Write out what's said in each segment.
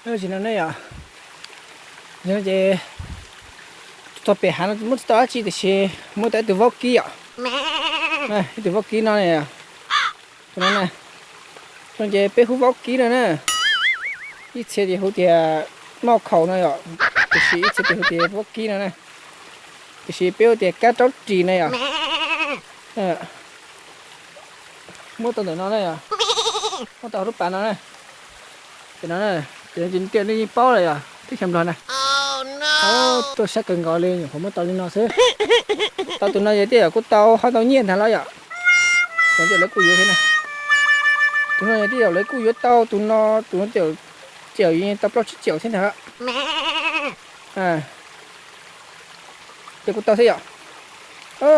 Tam sim no ne yom, ces txog pem hav no muab tsis tau dab tsi tiam sis muaj tau ib tug vaub kib yom. Ib tug vaub kib no ne yom. Tus no ne, tus no ces peb hu vaub kib no na. Ib txhia ces hu tias mauj khaum no yom, tiam sis ib txhia ces hu tias vaub kib no na. Tiam sis peb hu tias kab raub ris na yom. Muab tau ntawm no na yom, muab tau hauv lub pas no na. Ces no, ces nej yeej paub lawm yom, teb chaws Nplog na. Tuaj sab kawg nkaus li nyuam qhuav muab tau li no xwb. Tau tus no ces tej zaum kuj tau ho tau nyiaj ntag los yom. Tus no ces lawv kuj yuav thiab na. Tus no ces tej zaum lawv kuj yuav tau tus no, tus no tej zaum tau plaub tsib caum thiab ntag. Ces kuj tau thiab yom.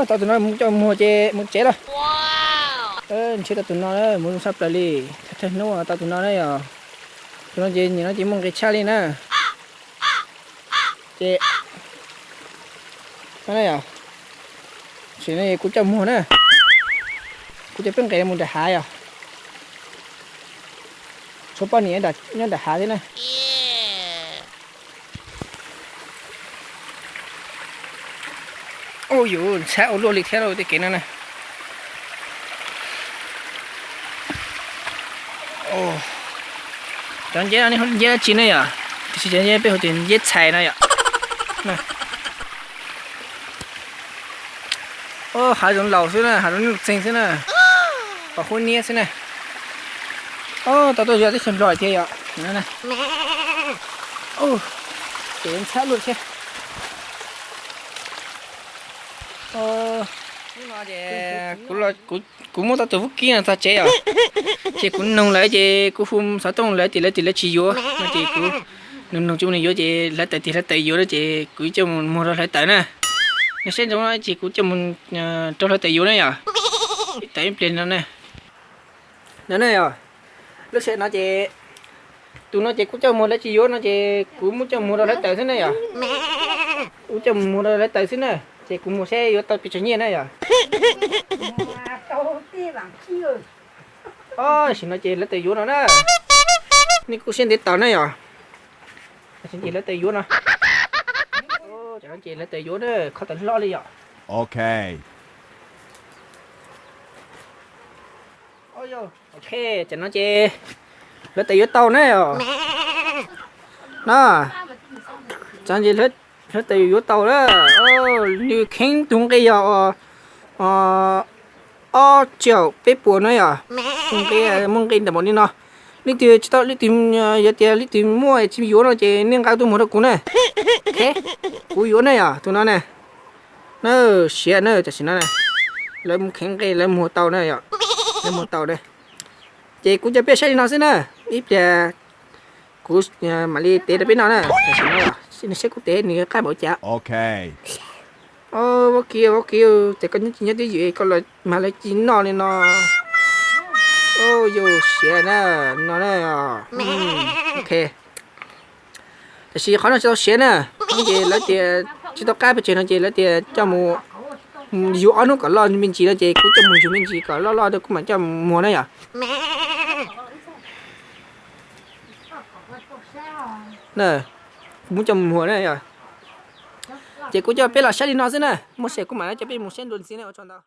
Tau tus no mus coj muag ces mus tsev lawm. Ntshe tau tus no mus zoo sab plaws li. Thawj hnub tau tus no na yom. Tus no ces nim no ces muaj nqis tshaj li na. Ces, sim no kuv coj muag na. Kuv coj peb nqis mus nram hav yom. Tshuav poj niam nyob nram hav thiab na. Ua yuav ntxhab ua luaj li thiab tej kev no na. Cov nceb no nej nceb dab tsi ne yom? Tiam sis cov nceb peb hu tias nceb txhais no yom. Hav zoov laus xwb na, hav zoov nyuj txeeg xwb na. Pom huab niab xwb na. Tau tuaj yog teb chaws Nplog thiab yom. Ces ntxhab luaj thiab. Hnub no ces kuv muab tau tus vaub kib no txog tsev os. Ces kuv noog lawv ces kuv hu xov tooj lawv tias lawv tias lawv tsis yuav no ces kuv noog noog tsis muaj neeg yuav ces hlawv taws tias hlawv taws yuav no ces kuv coj mus muag rau hlawv taws na. Nws saib ntsoov no ces kuv coj mus rau hlawv taws yuav na yom. Ib taws ib pliag no na. No ne yom, lub sij hawm no ces tus no ces kuv coj muag lawv tsis yuav no ces kuv muab coj muag rau hlawv taws xwb ne yom. Kuv coj muag rau hlawv taws xwb na, ces kuv muag seb yuav tau pes tsawg nyiaj na yom. Tam sim no ces hlawv taws yuav no na. Nej kuj siab ntev tos na yom. Tam sim no ces hlawv taws yuav no. Tam sim no ces hlawv taws yuav na, khob taws hlob li yom. Ok. Ok, tam sim no ces hlawv taws yuav tau na yom. No, tam sim no ces hlawv taws yuav tau na. Nws kheev tus nqi yog ob caum peb puas na yom. Tus nqi muaj nqi ntawm npaum li no. Leej twg tsis tau, leej twg yog tias leej twg muaj tsis yuav no ces nej nqa tuaj muag rau kuv na. Kuv yuav na yom, tus no na. Na, siav na, tam sim no na. Lawv mus kheev nqi lawv muag tau na yom. Lawv muag tau na. Ces kuv coj peb saib li no xwb na. Ib pliag kuv mam li tev rau peb noj na. Tam sim no, saib kuv tev nws qab npaum cas. Vaub kib, vaub kib, ces koj nyob tsis nyob twj ywm koj los mag lawv ci noj li no. Yus siav na, no na. Ok. Tiam sis qhov no tsis tau siav na, ces lawv tias tsis tau qab pes tsawg no ces lawv tias coj mus yug ob hnub kom loj me ntsis no ces kuv coj mus yug me ntsis kom loj loj rau kuv mam coj mus muag na yom. Kuv muab coj mus muag na yom. Ces kuv coj peb los saib li no xwb na, muaj sij hawm kuv mam coj peb mus saib dua ntxiv na, ua tsaug ntau.